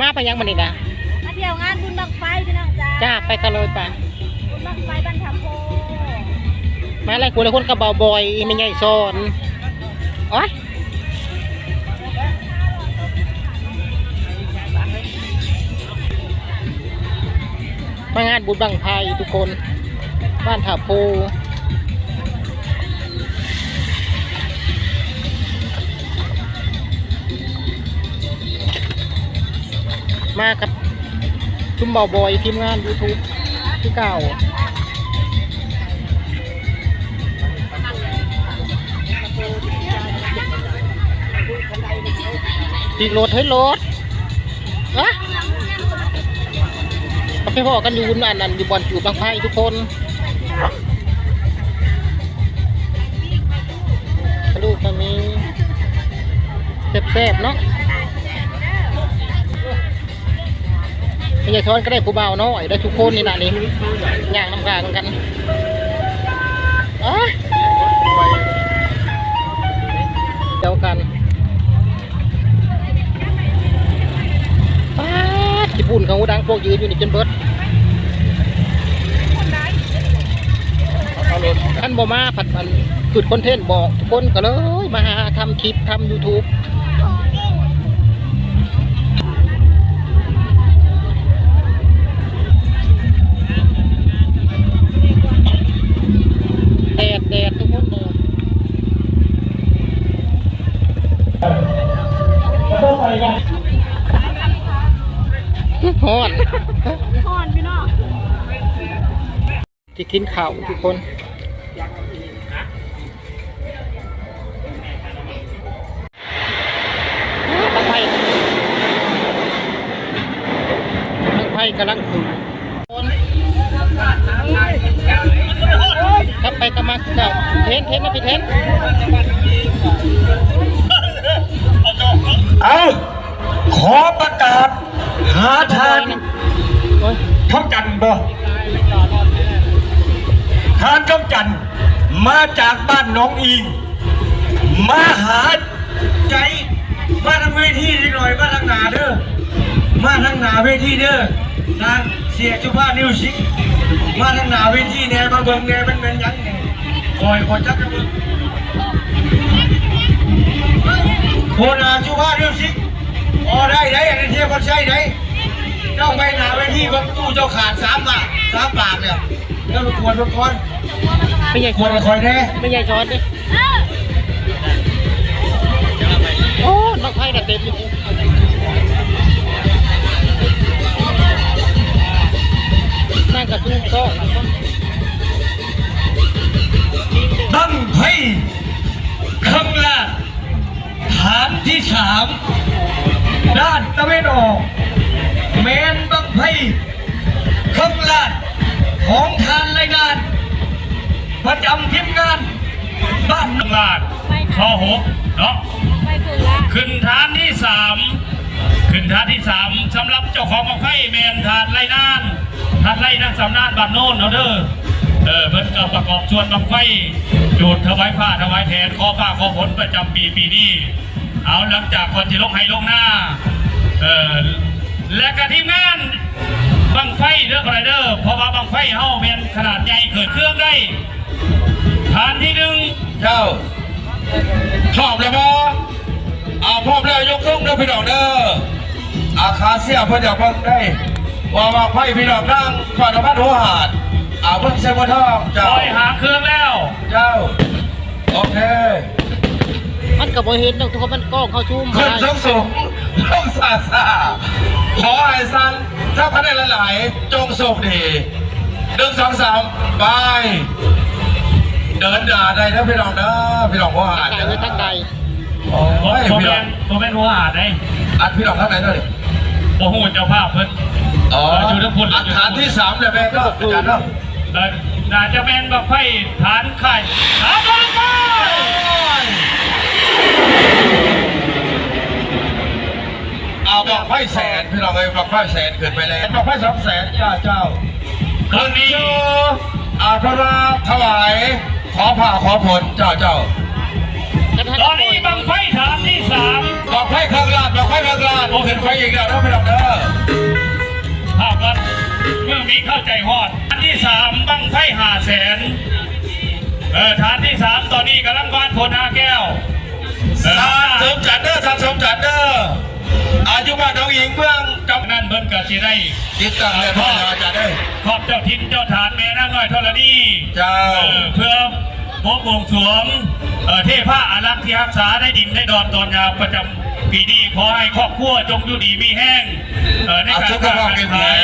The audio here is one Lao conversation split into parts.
ມາໄປຫຍັງບັດນີ້ນະ? ມາທ່ຽວງານບຸນບັ້ງໄຟພີ່ນ້ອງຈ້າ. ຈ້າ ໄປກັນເລີຍໄປ. ບຸນບັ້ງໄຟບ້ານທາໂພ. ມາຫຼາຍຄົນ ຫຼາຍຄົນກັບບ່າວບອຍ ອີ່ແມ່ໃຫຍ່ສອນ. ໂອ້ຍ ມາງານບຸນບັ້ງໄຟທຸກຄົນ ບ້ານທ່າໂພ. ມາກັບຊຸມບ່າວບອຍ ທີມງານຢູທູບຄືເກົ່າ. ຕີກໂລດ ເຮີ້ຍໂລດ ອະ ເຮົາໄປພໍ້ກັນຢູ່ອັນນັ້ນ ຢູ່ບ່ອນຈູດບັ້ງໄຟທຸກຄົນ. ກະດູກກະມີ ແຊບໆເນາະ. ແມ່ໃຫຍ່ສອນກະໄດ້ຜູ້ບ່າວນ້ອຍໄດ້ທຸກຄົນນີ້ນະນີ້ ຍ່າງນຳທາງກັນ. ອາ ດຽວກັນ. ປາດ ຂີ້ຝຸ່ນເຂົາດັງພວກຢືນຢູ່ນີ້ຈົນເບິດ. ຄັນບໍ່ມາພັດອັນ ຄືດຄອນເທັນບອກທຸກຄົນ ກະເລີຍມາຫາທຳຄລິບ ທຳຢູທູບ. ແດດ ແດດ ທຸກຄົນ ແດດ. ຮ້ອນ ຮ້ອນພີ່ນ້ອງ. ຊິກິນເຂົ້າທຸກຄົນ. ບັ້ງໄຟ ບັ້ງໄຟກຳລັງຂຶ້ນ. ກັບໄປກັບມາຄືເກົ່າ. ເຫັນ ເຫັນນະ ເຫັນ. ເອົາ ຂໍປະກາດຫາທ່ານ ໂອ້ຍ ທອງຈັນບໍ່? ທ່ານທອງຈັນ ມາຈາກບ້ານໜອງອີງ ມາຫາໃຈ ມາທາງເວທີເດັກນ້ອຍ ມາທາງໜ້າເດີ ມາທາງໜ້າເວທີເດີ. ທາງເສຍສຸພາມິວສິກ ມາທາງໜ້າເວທີແດ່ ມາເບິ່ງແດ່ ມັນແມ່ນຫຍັງນີ້ ຂ້ອຍບໍ່ຈັກນຳເບິ່ງ. ຫົວໜ້າສຸພາມິວສິກ ອໍ ໄດ້ໄດ໋ ອັນນີ້ເທບວັນໄຊໄດ໋. ເຈົ້າໄປໜ້າເວທີເບິ່ງ ຕູ້ເຈົ້າຂາດສາມບາດ ສາມປາກແລ້ວ. ເຈົ້າໄປກວດເບິ່ງກ່ອນ ໄປໃຫຍ່ ກວດໃຫ້ຂ້ອຍແດ່ ໄປໃຫຍ່ສອນເດ້. ໂອ້ ບັ້ງໄຟນະເຕັມຢູ່ ນາງກະສູງ ກໍ ບັ້ງໄຟເຄິ່ງລ້ານ ຖານທີສາມ ດ້ານຕາເວັນອອກ ແມ່ນບັ້ງໄຟເຄິ່ງລ້ານ ຂອງທ່ານໄລນານ ປະຈຳທີມງານບ້ານ ເຄິ່ງລ້ານ ຊໍຫົກເນາະ ຂຶ້ນຖານທີສາມ ຂຶ້ນຖານທີສາມ ສຳລັບເຈົ້າຂອງບັ້ງໄຟແມ່ນທ່ານໄລນານ ທ່ານໄລນານ ຊຳນານບ້ານໂນນເຮົາເດີ. ເອີ ເພິ່ນກໍປະກອບສ່ວນບັ້ງໄຟ ຈູດຖວາຍຟ້າຖວາຍແຖນ ຂໍຟ້າຂໍຝົນປະຈຳປີ ປີນີ້. ເອົາ ຫຼັງຈາກກ່ອນຊິລົງໄຮ່ລົງນາ ເອີ ແລະກະທີມງານບັ້ງໄຟເດີ ເພາະວ່າບັ້ງໄຟເຮົາແມ່ນຂະໜາດໃຫຍ່ ເກີດເຄື່ອງໄດ້ ຖານທີໜຶ່ງ ເຈົ້າ ພ້ອມແລ້ວບໍ່? ເອົາ ພ້ອມແລ້ວຍົກສູງເດີພີ່ນ້ອງເດີ. ອາຄາເຊຍເພິ່ນຢາກເບິ່ງໄດ໋ ວ່າບັ້ງໄຟພີ່ນ້ອງນາງປານະພັດຫົວຫາດ ອາ ເບິ່ງໃສ່ບໍ່ທອງ ເຈົ້າ ຂ້ອຍຫາເຄື່ອງແລ້ວ ເຈົ້າ. ໂອເຄ ມັນກະບໍ່ເຫັນດອກ ທຸກຄົນ ມັນກ້ອງເຮົາຊູມບໍ່ໄດ້ ຂຶ້ນສູງໆ ລົງຊ້າໆ ຂໍໃຫ້ສັ່ນ ຖ້າພັນໄດ້ຫຼາຍໆ ຈົ່ງໂຊກດີ. ໜຶ່ງ ສອງ ສາມ ໄປ ເດີນໜ້າໄດ້ເດີພີ່ນ້ອງເດີ ພີ່ນ້ອງບໍ່ຫາດເດີ ທາງໃດ ໂອ້ຍ ບໍ່ແມ່ນ ບໍ່ແມ່ນຫົວຫາດໃດ໋ ອັນພີ່ນ້ອງທາງໃດເດີ ບໍ່ຮູ້ເຈົ້າພາບເພິ່ນ ອໍ ຢູ່ທາງພຸ້ນ ອັນຖານທີສາມແລ້ວແມ່ນເນາະ ອາຈານເນາະ ເອີ ໜ້າຈະແມ່ນບັ້ງໄຟຖານຄ້າຍ ຖານບັ້ງໄຟ ເອົາບັ້ງໄຟແສນ ພີ່ນ້ອງເອີຍ ບັ້ງໄຟແສນຂຶ້ນໄປແລ້ວ ບັ້ງໄຟສອງແສນ ເຈົ້າ ເຈົ້າ ຄືນນີ້ ອາ ເພິ່ນວ່າຖວາຍ ຂໍຟ້າຂໍຝົນ ເຈົ້າ ເຈົ້າ ໃນ ຕອນນີ້ບັ້ງໄຟຖານທີສາມ ບັ້ງໄຟເຄິ່ງລ້ານ ບັ້ງໄຟເຄິ່ງລ້ານ ໂອ້ ຂຶ້ນໄປອີກແລ້ວເດີພີ່ນ້ອງເດີ. ພາບກັນ ເມືອງມີເຂົ້າໃຈຮອດ. ຖານທີສາມ ບັ້ງໄຟຫ້າແສນ ເອີ ຖານທີສາມ ຕອນນີ້ກຳລັງຫວ່ານຝົນຫາແກ້ວ. ເອີ ທ່ານສົມຈັນເດີ ທ່ານສົມຈັນເດີ ອາ ຢູ່ບ້ານໜອງອີງ ເມືອງຈຳ ນັ້ນເພິ່ນກໍຊິໄດ້ ຕິດຕັ້ງແລ້ວ ເອີ ເພິ່ນກໍຈະໄດ້ ຂອບເຈົ້າຖິ່ນເຈົ້າຖານແມ່ນາງນ້ອຍທໍລະນີ ເຈົ້າ ເອີ ເພື່ອ ບົວງສວງ ເອີ ເທພະອາລັກທີ່ຮັກສາໃນດິນໃນດອນຕອນຍາວປະຈຳປີນີ້. ຂໍໃຫ້ຄອບຄົວຈົ່ງຢູ່ດີມີແຮງ ເອີ ໃນການຄ້າການຂາຍ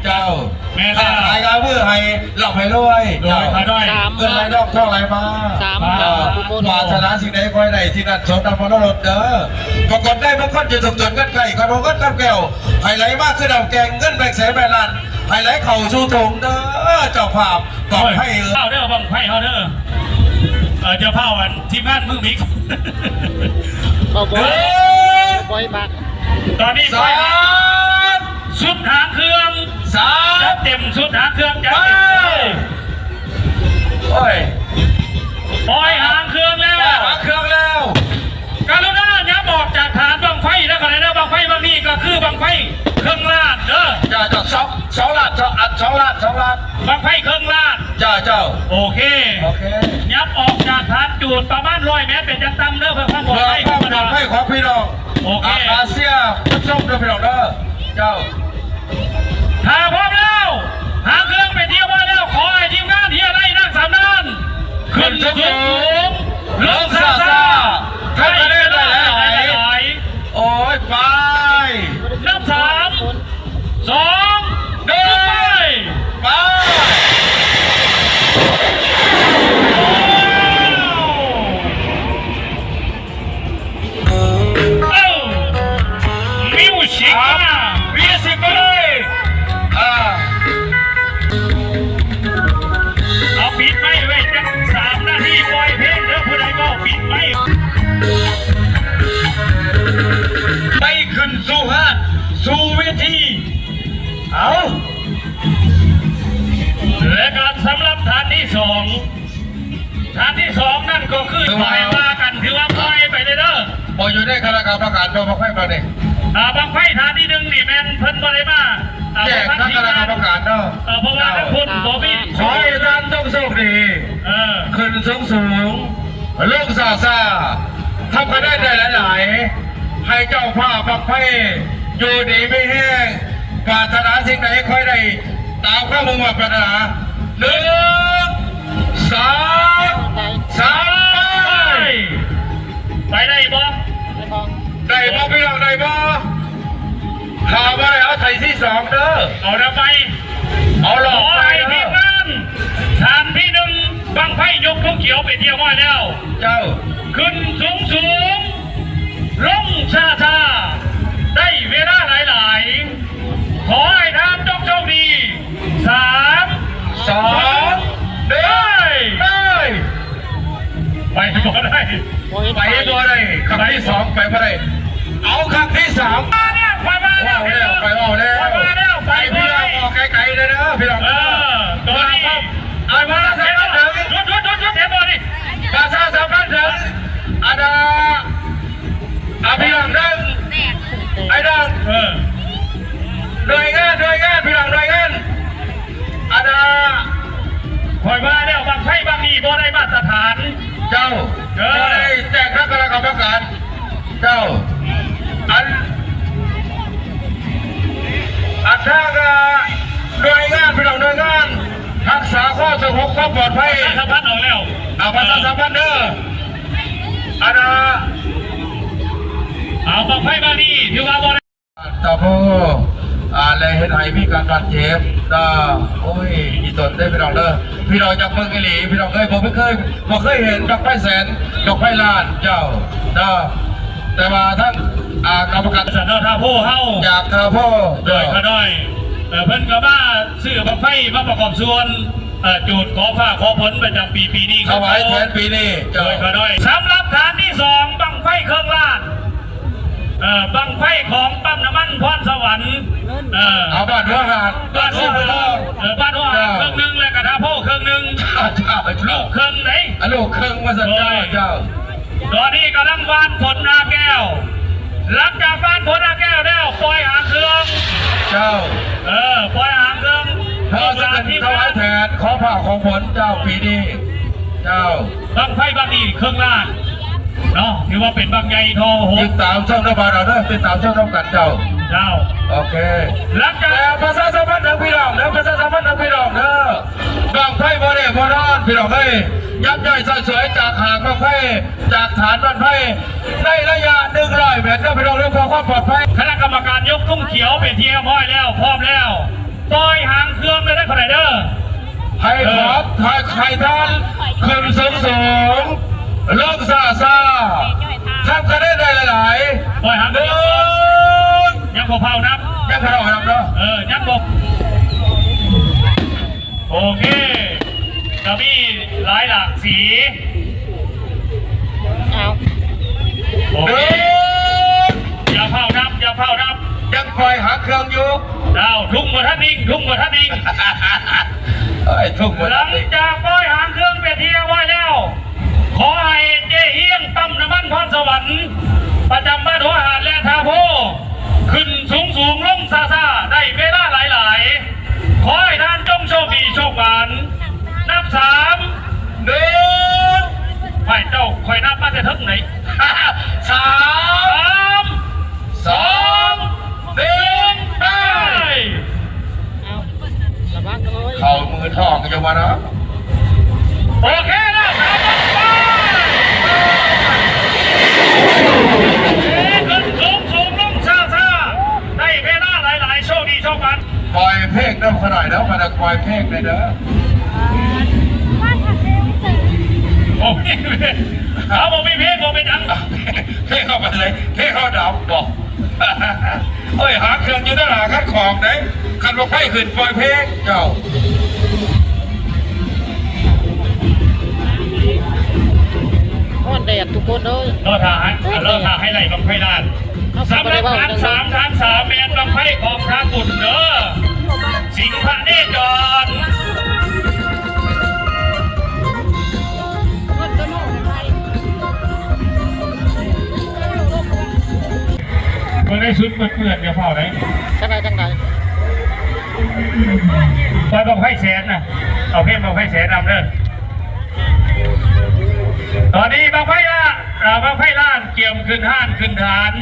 ເຈົ້າ ແມ່ນແລ້ວ ຄ້າຂາຍກາເມືອໃຫ້ລ່ຳໃຫ້ລວຍ ໂດຍ ເຈົ້າ ຂ້ານ້ອຍ ສາມ ເງິນໄຫຼນອງທອງໄຫຼມາ ສາມ ເຈົ້າ ປາດຖະໜາສິ່ງໃດຂໍໃຫ້ໄດ້ສິ່ງນັ້ນ ສົມດັ່ງມະໂນລົດເດີ. ປາກົດໃນມຸງຄົນຢູ່ທຸກຕົນ ເງິນໄຂຄຳເງິນຄຳແກ້ວ ໃຫ້ໄຫຼມາຄືນ້ຳແກ່ງ ເງິນແບງແສນແບງລ້ານ ໃຫ້ໄຫຼເຂົ້າສູ່ຖົງເດີ ເຈົ້າພາບ ບັ້ງໄຟເອີຍ ເອົາເດີ ບັ້ງໄຟເຮົາເດີ ເອີ ເຈົ້າພາບ ອັນ ທີມງານມືມິກ ບໍ່ ບໍ່ ບໍ່ມັກ ຕອນນີ້ ສາມ ຊຸດຫາງເຄື່ອງ ສາມ ຈັດເຕັມ ຊຸດຫາງເຄື່ອງ ຈັດເຕັມ ໂອ້ຍ ປ່ອຍຫາງເຄື່ອງແລ້ວ ປ່ອຍຫາງເຄື່ອງແລ້ວ ກະລຸນາຫຍັບອອກຈາກຖານບັ້ງໄຟເດີ ເຂົ້າໃຈເດີ. ບັ້ງໄຟບັ້ງນີ້ກໍຄືບັ້ງໄຟເຄິ່ງລ້ານເດີ ເຈົ້າ ເຈົ້າ ສອງ ສອງລ້ານ ສອງ ອັນ ສອງລ້ານ ສອງລ້ານ ບັ້ງໄຟເຄິ່ງລ້ານ ເຈົ້າ ເຈົ້າ ໂອເຄ ໂອເຄ ຫຍັບອອກຈາກຖານຈູດປະມານຮ້ອຍແມັດເປັນຢ່າງຕ່ຳເດີ ເພື່ອຄວາມປອດໄພ ເພື່ອຄວາມປອດໄພຂອງພີ່ນ້ອງ ໂອເຄ ອາກາເຊຍ ຜູ້ຊົມເດີພີ່ນ້ອງເດີ ເຈົ້າ. ຖ້າພ້ອມແລ້ວ ຫາງເຄື່ອງໄປຕຽມໄວ້ແລ້ວ ຂໍໃຫ້ທີມງານເຮຍໄລນາງສຳນານ ຂຶ້ນສູງໆ ລົງຊ້າໆ ໃຫ້ຄະແນນໄດ້ຫຼາຍໆ ໂອ້ຍ ໄປ ນັບສາມ ສອງ ໜຶ່ງ ໄປ ໄປ ເອີ ມິວສິກ ອ່າ ມາ ມິວສິກມາເລີຍ ອ່າ ເອົາ ປິດໄມໄວ້ຈັກສາມນາທີ ປ່ອຍເພງເດີ ຜູ້ໃດເວົ້າ ປິດໄມ ໄປຂຶ້ນສູ່ຫາດ ສູ່ເວທີ ເອົາ ແລະກໍສຳລັບຖານທີສອງ ທ່ານທີສອງນັ້ນກໍຄື ຖືວ່າ ບໍ່ໃຫ້ວ່າກັນ ຖືວ່າປ່ອຍໄປເລີຍເດີ ບໍ່ຢູ່ໃນຄະນະກຳມະການ ບໍ່ ບັ້ງໄຟມານີ້ ອ່າ ບັ້ງໄຟຖານທີໜຶ່ງນີ້ແມ່ນເພິ່ນບໍ່ໄດ້ມາ ອ່າ ແຈ້ງ ບໍ່ທັນ ທາງຄະນະກຳມະການເນາະ ເອີ ເພາະວ່າ ເຈົ້າ ທາງພຸ້ນບໍ່ມີ ຂໍໃຫ້ທ່ານຈົ່ງໂຊກດີ ເອີ ຂຶ້ນສູງໆ ລົງຊ້າໆ ທຳຄະແນນໄດ້ຫຼາຍໆ ໃຫ້ເຈົ້າພາບບັ້ງໄຟຢູ່ດີມີແຮງ ປາດຖະໜາສິ່ງໃດຂໍໃຫ້ໄດ້ຕາມຄວາມມຸ່ງມາດປາດຖະໜາ ໜຶ່ງ ສອງ ສາມ ໄປ ໄປໄດ້ບໍ່? ໄດ້ບໍ່ພີ່ນ້ອງ ໄດ້ບໍ່? ຖ້າບໍ່ໄດ້ເອົາໃສ່ທີສອງເດີ ເອົາດຳໄປ ເອົາຫຼອກໄປເດີ ຂໍໃຫ້ທີມງານ ຖານທີໜຶ່ງ ບັ້ງໄຟຍົກທຸງຂຽວໄປຮຽບຮ້ອຍແລ້ວ ເຈົ້າ ຂຶ້ນສູງໆ ລົງຊ້າໆ ໄດ້ເວລາຫຼາຍໆ ຂໍໃຫ້ທ່ານຈົ່ງໂຊກດີ ສາມ ສອງ ໜຶ່ງ ໄປ ໄປບໍ່ໄດ້ ໄປບໍ່ໄດ້ ຄັ້ງທີສອງໄປບໍ່ໄດ້ ເອົາຄັ້ງທີສາມ ມາແລ້ວ ຂ້ອຍມາແລ້ວ ເວົ້າແລ້ວ ຂ້ອຍເວົ້າແລ້ວ ຂ້ອຍມາແລ້ວ ໄປ ໄປບໍ່ໄດ້ ພີ່ນ້ອງອອກໄກໆເດີ ພີ່ນ້ອງ ເອີ ຕອນນີ້ ເອົາ ປະຊາສຳພັນເຖິງ ຢຸດ ຢຸດ ຢຸດ ຢຸດ ເຫັນບໍ່ນີ້ ປະຊາສຳພັນເຖິງ ອັນນ່າ ອ່າ ພີ່ນ້ອງເດີ ໄອ້ນ້ອງ ເອີ ໜ່ວຍງານ ໜ່ວຍງານ ພີ່ນ້ອງ ໜ່ວຍງານ ອັນນ່າ ຂ້ອຍວ່າແລ້ວ ບັ້ງໄຟບັ້ງນີ້ບໍ່ໄດ້ມາດຕະຖານ ເຈົ້າ ເອີ ບໍ່ໄດ້ແຈ້ງທາງຄະນະກຳມະການ ເຈົ້າ ອັນ ອັນທາງ ເອີ ໜ່ວຍງານ ພີ່ນ້ອງ ໜ່ວຍງານຮັກສາຄວາມສະຫງົບຄວາມປອດໄພ ປະຊາສຳພັນອອກແລ້ວ ອ່າ ປະຊາສຳພັນເດີ ອັນ ອ່າ ເອົາ ບັ້ງໄຟບາງນີ້ ຖືວ່າບໍ່ໄດ້ ຕາໂພ ອ່າ ແລະ ເຮັດໃຫ້ມີການບາດເຈັບ ເດີ ໂອ້ຍ ອີ່ຕົນເດີ ພີ່ນ້ອງເດີ ພີ່ນ້ອງຢາກເບິ່ງອີ່ຫຼີ ພີ່ນ້ອງເອີຍ ບໍ່ເຄີຍ ບໍ່ເຄີຍເຫັນດອກໄຟແສນ ດອກໄຟລ້ານ ເຈົ້າ ເດີ ແຕ່ວ່າທາງ ອ່າ ກຳມະການ ສະເນາະ ທ່າໂພເຮົາ ຈາກທ່າໂພ ໂດຍ ເຈົ້າ ຂ້ານ້ອຍ ເອີ ເພິ່ນກໍມາຊື້ບັ້ງໄຟມາປະກອບສ່ວນ ເອີ ຈູດຂໍຟ້າຂໍຝົນປະຈຳປີ ປີນີ້ ຖວາຍແທນປີນີ້ ເຈົ້າ ໂດຍຂ້ານ້ອຍ ສຳລັບຖານທີສອງ ບັ້ງໄຟເຄິ່ງລ້ານ ເອີ ບັ້ງໄຟຂອງປ້ຳນ້ຳມັນພອນສະຫວັນ ເອີ ເອົາບ້ານຫົວຫາດ ບ້ານຫົວຫາດ ເອີ ບ້ານຫົວຫາດເຄິ່ງໜຶ່ງ ແລະກະທ່າໂພເຄິ່ງໜຶ່ງ ເຈົ້າ ເຈົ້າ ລູກເຄິ່ງເດ້ ອາ ລູກເຄິ່ງວ່າຊັ້ນ ໂດຍ ເຈົ້າ ເຈົ້າ ຕອນນີ້ກຳລັງຫວ່ານຝົນນາແກ້ວ ຫຼັງຈາກຫວ່ານຝົນນາແກ້ວແລ້ວ ປ່ອຍຫາງເຄື່ອງ ເຈົ້າ ເອີ ປ່ອຍຫາງເຄື່ອງ ເຮົາຈະເປັນຖວາຍແທນ ຂໍພະຂອງຝົນເຈົ້າ ປີນີ້ ເຈົ້າ ບັ້ງໄຟບັ້ງນີ້ເຄິ່ງລ້ານເນາະ ຖືວ່າເປັນບັ້ງໃຫຍ່ທໍຫົກ ຕິດຕາມຊົມນຳກັນເດີ ຕິດຕາມຊົມນຳກັນເຈົ້າ ເຈົ້າ ໂອເຄ ຫຼັງຈາກ ແລ້ວປະຊາສຳພັນເຖິງພີ່ນ້ອງເດີ ປະຊາສຳພັນເຖິງພີ່ນ້ອງເດີ ບັ້ງໄຟບໍ່ແນ່ບໍ່ນອນ ພີ່ນ້ອງເອີຍ ຍັບຍ່ອຍຊ່ອຍສວຍຈາກຫາກບັ້ງໄຟ ຈາກຖານບັ້ງໄຟ ໃນໄລຍະໜຶ່ງຮ້ອຍແມັດເດີພີ່ນ້ອງເດີ ເພື່ອຄວາມປອດໄພ. ຄະນະກຳມະການຍົກທຸງຂຽວເປັນທີ່ຮຽບຮ້ອຍແລ້ວ ພ້ອມແລ້ວ ປ່ອຍຫາງເຄື່ອງເດີ ເດີ ເດີ ໃຫ້ຂອບ ໃຫ້ ໃຫ້ທ່ານຂຶ້ນສູງໆ ລົງຊ້າໆ ທຳຄະແນນໄດ້ຫຼາຍໆ ປ່ອຍຫາງເຄື່ອງ ໜຶ່ງ ຍັງບໍ່ພາວນັບ ຍັງບໍ່ພາວນັບເນາະ ເອີ ຍັງບໍ່ ໂອເຄ ກະມີຫຼາຍຫຼາກສີ ເອົາ ໂອເຄ ໜຶ່ງ ຢ່າຟ້າວນັບ ຢ່າຟ້າວນັບ ຍັງປ່ອຍຫາງເຄື່ອງຢູ່ ເອົາ ທຸງບໍ່ທັນນິ່ງ ທຸງບໍ່ທັນນິ່ງ ເອີຍ ທຸງບໍ່ທັນນິ່ງ ຫຼັງຈາກປ່ອຍຫາງເຄື່ອງເປັນທີ່ຮຽບຮ້ອຍແລ້ວ ຂໍໃຫ້ເຈ້ຮຽງປ້ຳນ້ຳມັນພອນສະຫວັນ ປະຈຳບ້ານຫົວຫາດ ແລະ ທ່າໂພ ຂຶ້ນສູງໆ ລົງຊ້າໆ ໄດ້ເວລາຫຼາຍໆ ຂໍໃຫ້ທ່ານຈົ່ງໂຊກດີໂຊກໝານ ນັບສາມ ໜຶ່ງ ໃຫ້ເຈົ້າ ຂ້ອຍນັບມາແຕ່ເທິງໃດ໋ ສາມ ສາມ ສອງ ໜຶ່ງ ໄປ ເອົາ ລະວັງເອີຍ ເຂົ້າມືທອງຢູ່ວ່າເນາະ ໂອເຄແລ້ວ ສາມ ສອງ ໄປ ຂຶ້ນສູງໆ ລົງຊ້າໆ ໄດ້ເວລາຫຼາຍໆ ໂຊກດີໂຊກໝານ ປ່ອຍເພງເດີ ຂໍໜ້ອຍເດີ ມາເດີ ປ່ອຍເພງແດ່ເດີ ໂອ້ຍ ເອົາ ບໍ່ມີເພງ ບໍ່ເປັນຫຍັງ ເພງເຮົາໄປໃສ ເພງເຮົາດັບບໍ ໂອ້ຍ ຫາເຄື່ອງຢູ່ຕະຫຼາດຄັນຂອງເດ້ ຄັນບໍ່ໄປຂຶ້ນປ່ອຍເພງເຈົ້າ ຮ້ອນແດດທຸກຄົນເອີຍ ລໍຖ້າໃຫ້ ລໍຖ້າໃຫ້ໄລ່ບັ້ງໄຟລ້ານ ສຳລັບຖານສາມ ຖານສາມແມ່ນບັ້ງໄຟຂອງທາງບຸນເດີ ສິງພະເນຈອນ ເບິ່ງໃນຊຸດເປື້ອນໆ ຢ່າຟ້າວໃດ໋ ທາງໃດ ທາງໃດ ປ່ອຍບັ້ງໄຟແສນນະ ເອົາເພງບັ້ງໄຟແສນນຳເດີ ຕອນນີ້ບັ້ງໄຟລະ ເອີ ບັ້ງໄຟລ້ານກຽມຂຶ້ນຮ້ານຂຶ້ນຖານ